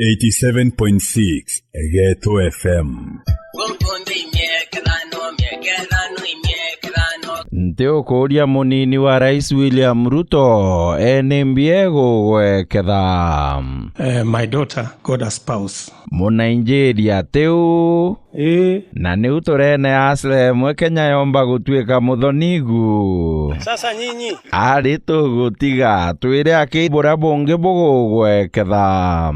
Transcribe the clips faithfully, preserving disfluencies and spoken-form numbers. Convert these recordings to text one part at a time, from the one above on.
Eighty-seven point six Geto F M. Nti ukuuria munini wa Rais William Ruto, eni mbiegu gweketha? Eh, my daughter got a spouse. Munigeria tiu? Ii. Na niu turene asla imwe Kenya yomba gutuika muthonigu. Sasa nyinyi. Ari tugutiga twire aki buria bungi bugugweketha.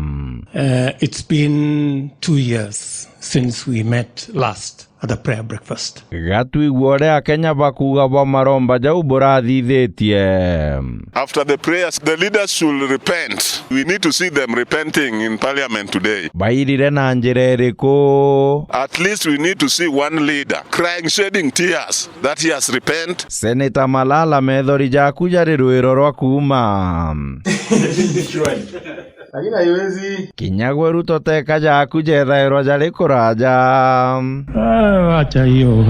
Eh, it's been two years since we met last at the prayer breakfast. Gatwigua uria Akenya bakuuga bwa maromba jau burathithitie. After the prayers, the leaders should repent. We need to see them repenting in parliament today. Bairire na njira iriku? At least we need to see one leader crying, shedding tears that he has repent. Senator Malala, methori jaku jari rwiro rwa kuuma. Lakini haiwezi. Kinya gwe Ruto teka jaku jethairwa jari kuraja. Ah, acha hiyo.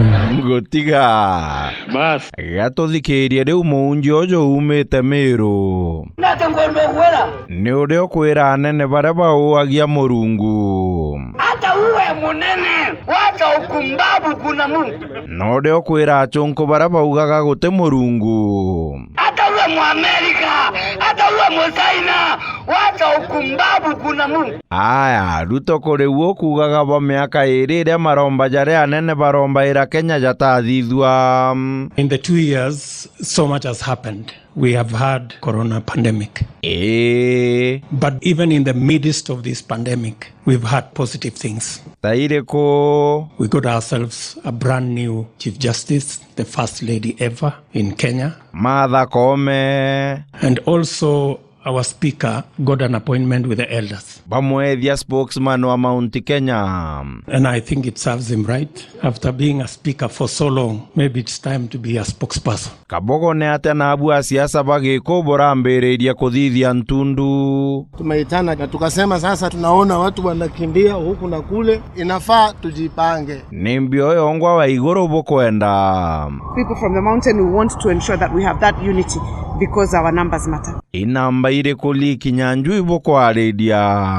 Gutiga. Bas. Gatuthikirie riu muunji uju uumite Miru. Nate ngwenda kwira. Ni uria ukwira anene baria bauagia Murungu. Hata uwe munene, wacha ukumbavu, kuna Mungu. Na uria ukwira achunku baria baugaga guti Murungu. Hata uwe Mwamerika, hata uwe Muchaina, wacha ukumbavu, kuna Mungu. Aya, Ruto kuri u ukuugaga bwa miaka iiri iria maromba jaria anene barombaira Kenya jatathithua. In the two years, so much has happened. We have had corona pandemic. Ii. But even in the midst of this pandemic, we've had positive things. Ta iriku? We got ourselves a brand new Chief Justice, the first lady ever in Kenya. Martha Koome. And also our speaker got an appointment with the elders. Bamwethia spokesman wa Mount Kenya. And I think it serves him right. After being a speaker for so long, maybe it's time to be a spokesperson. Kabogo ni atia nabu asiasa ba Giku burambiriirie kuthithia ntundu? Tumeitana na tukasema sasa tunaona watu wanakimbia huku na kule, inafaa tujipange. Ni mbio yongwa wa iguru bukwenda? People from the mountain, we want to ensure that we have that unity because our numbers matter. Inamba iriku liki nyanju ibukwariria?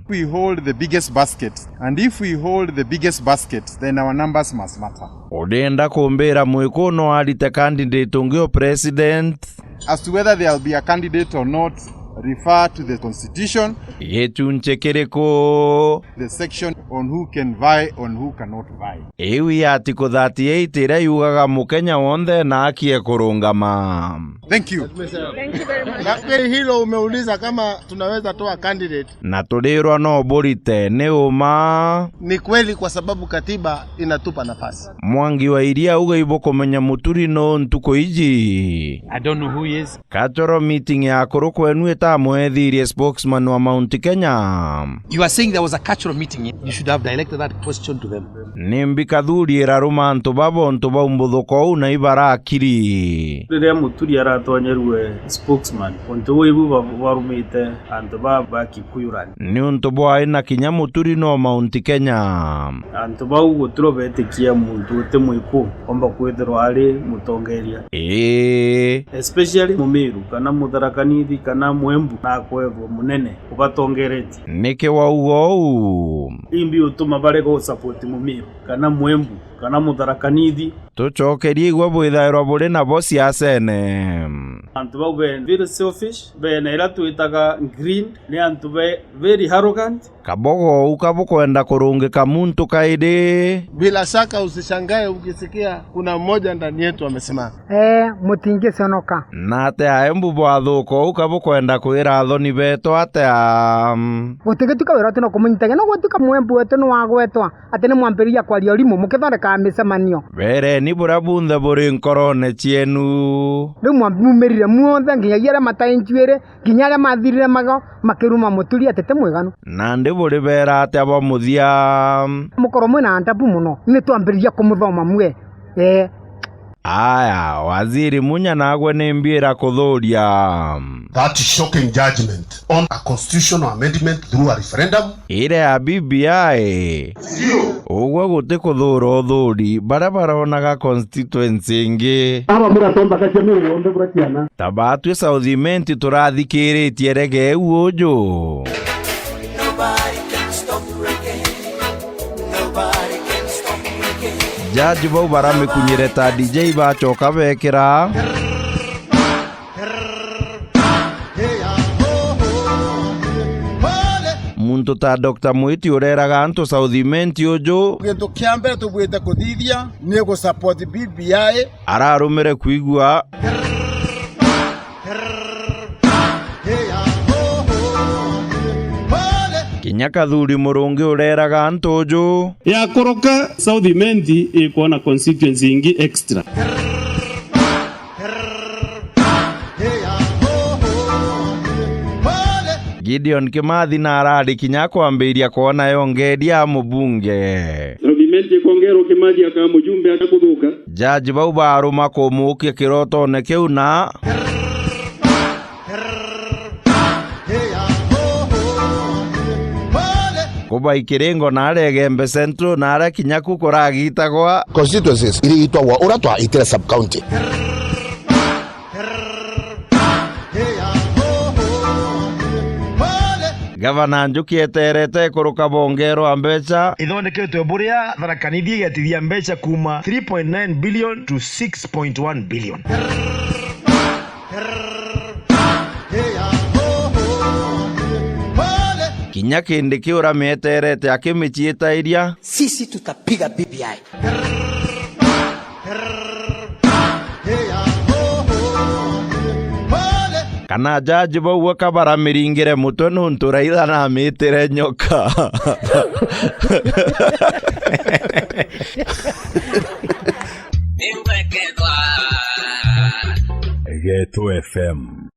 We hold the biggest basket, and if we hold the biggest basket, then our numbers must matter. Urenda kumbira Mwiku no arite candidate ungi o president? As to whether there'll be a candidate or not, refer to the constitution. Gichunchi kiriku? The section on who can vie, on who cannot vie. Iu ya Article thirty-eight iria yugaga Mukenya wonthe na haki e kurungama. Thank you. Thank you very much. Na kweli hilo umeuliza kama tunaweza toa candidate. Na turirwa no burite, ni uma? Ni kweli, kwa sababu katiba inatupa nafasi. Mwangi wa Iria auga ibukumenya Muturi no ntuku iji. I don't know who he is. Cultural meeting ya akuru kwenu itamwethirie spokesman wa Mount Kenya? You are saying there was a cultural meeting. You should have directed that question to them. Nimbi Kathuri iraruma antu baba untu bau mbuthuko uu na ibarakiri? Riria Muturi aratonyerue spokesman, untu buu ibu ba-, barumite antu ba, ba Kikuyu land. Niuntu bwai na kinya Muturi no Mount Kenya. Antu bau gutiro betikia muntu uti mwiku omba kwithirwa ari mutongeria. Ii. Especially Mumiru, kana Mutharaka Nithi, kana Mwembu, nakwethwa munene ubatongeretie. Niki wauga uu? Imbi utuma barega u support Mumiru, kana Mwembu, kana Mutharaka Nithi? Tucokerie igwe bwithairwa buri nabo siasene. Antu bau be very selfish, bena ira twitaga green, ni antu be very arrogant. Kabogo uu kabukwenda kurungika muntu kairi? Bila shaka usishangae ukisikia kuna mmoja ndani yetu amesimama. Ee, mutingiconoka. Na atia Embu bwathuka uu kabukwenda kwira athoni betu atia? Gutigituka wira wetu no kumunyitagia, no gwetuka Mwembu wetu ni wagwetwa ati ni mwambiriria kwaria urimu mukithondeka micemanio. Bereni buria bunthe buri nkorone cienu. Riu mwamumirire muonthe, nginyagia aria matai njuiri, nginya aria mathirire mago, makiruma Muturi ati ti mwiganu. Nandi buri beera atia ba muthia? Mukorwo mwina ndabu muno, ni twambiriria kumuthoma mwe. Ee. Aya, Waziri Munya nagwe ni mbiira kuthuria. That shocking judgment on a constitutional amendment through a referendum. Ira ya B B I. Ugwe guti kuthuura uthuri, baria baronaga constituency ingi. Aba muratomba kacia miru yonthe burakiana. Ta batwi South Imenti turathikiritie rege iu uju. Jaji bau baramikunyire ta D J bacoka bekira. Muntu ta Doctor Mwiti ureraga antu South Imenti uju. Gintu kia mbere tubwite kuthithia ni gu support B B I. Ararumire kwigua. Kinya Kathuri Murungi ureraga antu uju. Yakuruka South Imenti ikwona constituency ingi extra. Gideon Kimathi na arari kinya kwambiria kwona yongeria mubunge. South Imenti ikongerwo Kimathi aka mujumbe akakuthuka. Jaji bau baruma kumukia kirotone kiu na kubai Kiringo na aria Igembe Central na aria kinya ku kuragitagwa. Constituencies iria igitwagwa uria twaitire sub county. Gavana Njuki eterete kuruka bongerwa mbeca. Ithondeketwe buria Tharaka Nithi igetithia mbeca kuuma three point nine billion to six point one billion. Kinya Kindiki uramieterete akimiciitairia. Sisi tutapiga B B I. Kana jaji bau aka baramiringire mutwe nuntu Raila namitire nyoka. Geto F M.